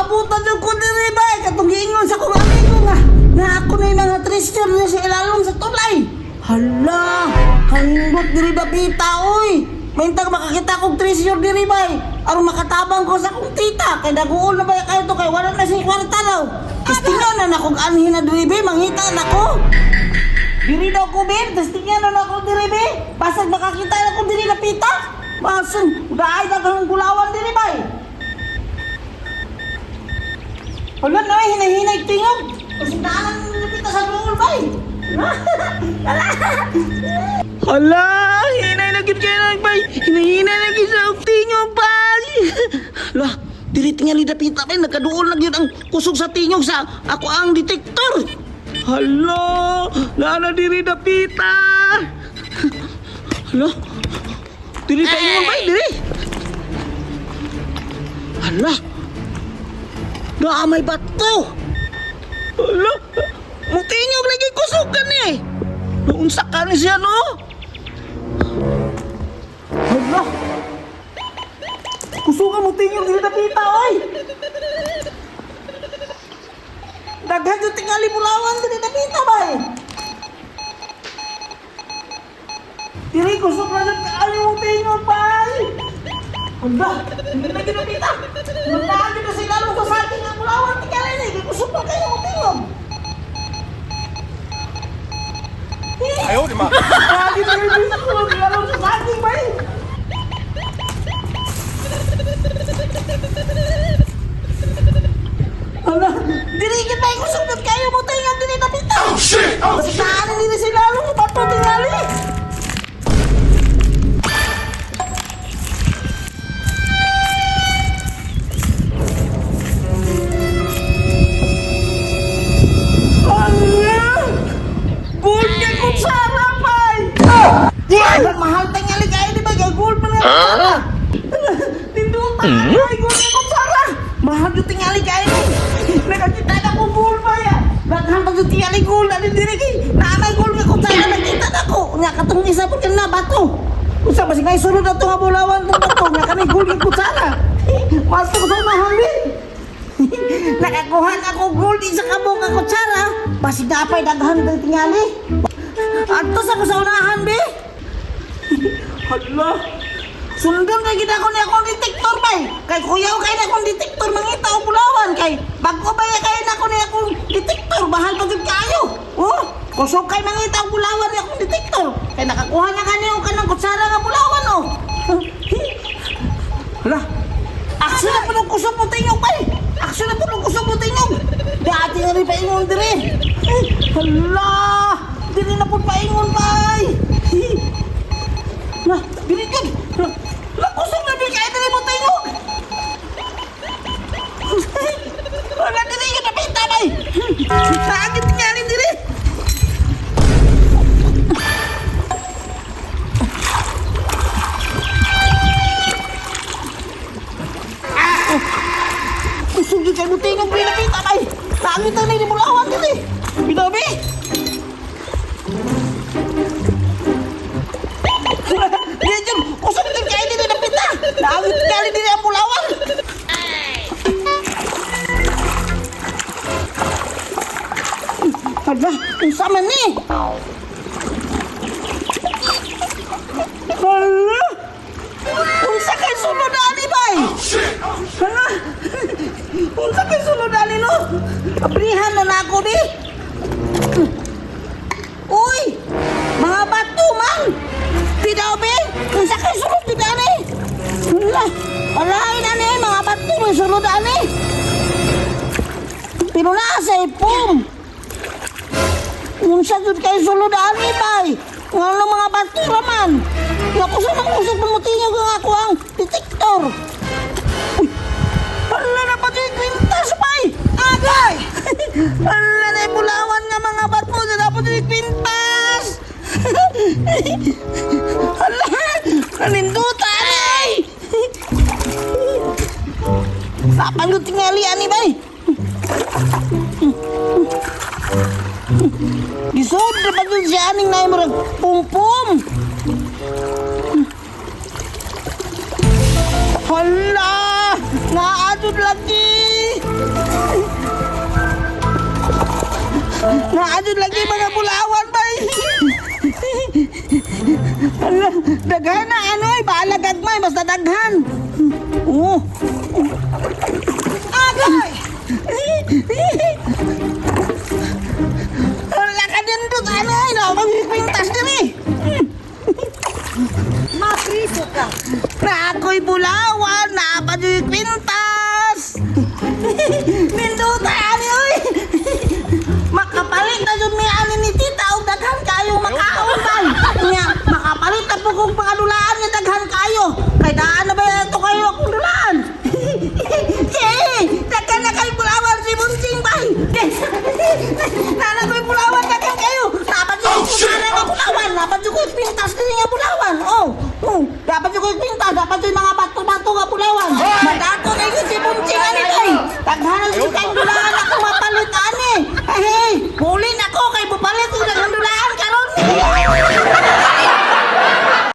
Moabot na jud ko diri bay katong giingon sa akong amigo nga na ako na yung mga treasure niya sa ilalom sa tulay. Hala, handot diri dapita oy. Maintag makakita kog treasure diri bay. Aron makatabang ko sa akong tita kay daguol na bay kayo to kay wala na siya kwarta daw. Testingan na nakog anhin na diri bay, mangita na ko. Diri daw ko babe, testingan na nako diri bay. Basag makakita na ko diri dapita. Basag, daay daghang gulawan diri bay. Wala na, hinahinay tingog. Kasi naalang nilipita sa duol, bay. Hala, hinay na gid kayo nang bay. Hinahinay na gid sa tingog, bay. Hala, diri tingali dapita bay, nagkaduol na gyud ang kusog sa tingog sa ako ang detektor. Hala, naa na diri dapita. Hala, diri pa ingon bay, diri. Hala, naa may bato. Hala, mutingog lagi kusog kani. Naunsa ka ni siya no? Hala. Kusog ang mutingog dili dapita oy. Daghan yung tingali bulawan dili dapita bay. Dili kusog na jud kaayo mutingog bay. Hala, hindi na ginapita. Nagdaan na sila sa saging ang bulawan tingali ni. Kusog na kayo mutingog. 哎呦我的妈！ Lagi na yung gusto ko, sa saging ba eh? Hala, dili kita yung kusog kayo mo tayo nga dili napita. Oh shit! Oh shit! Basta nila sila lalo bato tingali. Hala! Gold kay kutsara pay! Hala, mahal tingali kayo di ba? Kay gold man nga kutsara. Tindutan mm? Ay, gold kay kutsara. Mahal yung tingali kayo ni. Nakakita na ko gold pa ya. Daghan pa yung tingali gold. Ano diri kay? Naamay gold kay kutsara. Nakita na ko. Nga katong isa po na bato. Usa ba ngay sulod na to nga bulawan tong bato. Nga kani gold kay kutsara. Mas ko sa mahal eh. Nakakuha na ako gold isa ka buong nga kutsara. Basig na apay daghan ng tingali. Antos ako sa unahan, be. Hala. Sundon kay gid ako ni akong detector bay. Kay kuyaw kay na akong detector mangita og bulawan kay bag-o ba kay na ako ni akong detector mahal pa jud kaayo. Oh, kusog kay mangita og bulawan ni akong detector. Kay nakakuha na kani og kanang kutsara nga bulawan oh. Hala. Aksyon na puno kusog mo tingog bay. Aksyon na puno kusog mo tingog. Dati nga rin paingon dire. Eh, hala. Diri na pud paingon bay. Na, diri jud. La kusog na bil kay diri mo tingog. Wala diri yung napita bay. Saan yung tingali diri? Kusog jud kay mo tingog bil napita bay. Saan yung tanay ni bulawan diri? Binabi. Yan jud, kusog jud kay diri napita. Naangit tingali diri ang bulawan. Hala, unsa man ni? Hala! Unsa kay sulod ani bay? Hala! Unsa kay sulod ani no? Abrihan na nako di. Uy! Mga bato man! Di daw be? Unsa kay sulod di ani? Hala! Walain ani mga bato may sulod ani. Pero naa sa ipom. Unsa jud kay sulod ani bay? Ngano mga bato raman? Naku sa mga usok pumutingog ang ako ang detektor. Uy! Hala na pati yung kwintas bay! Agay! Hala na yung bulawan nga mga bato na dapat yung kwintas! Hala! Nanindutan eh! Sapan ko tingali ani bay! Gisod na ba dun siya aning naay murag pum-pum? Hala! Naa jud lagi. Naa jud lagi mga bulawan bay. Ala, daghan na ano ay bahala gagmay basta daghan. Oh. Agay! Wala ka din doon, ano ay, nakapagpintas din eh. Mapriso ka. Na ako'y bulawan, napajoy kwintas. Ninduta, ani oy. Makapalit na yun ni ani ni tita og daghan kayo makaon bay. Nya, makapalit na po kong pangadulaan nga daghan kayo. Kay daan na ba ito kayo akong dulaan? Yay! Daghan na kayo bulawan si Bunting bay. Nana ko'y bulawan daghan kayo. Dapat yung oh, nga bulawan, dapat yung ko'y pintas din nga bulawan. Oh, oh, dapat yung ko'y pintas, dapat yung mga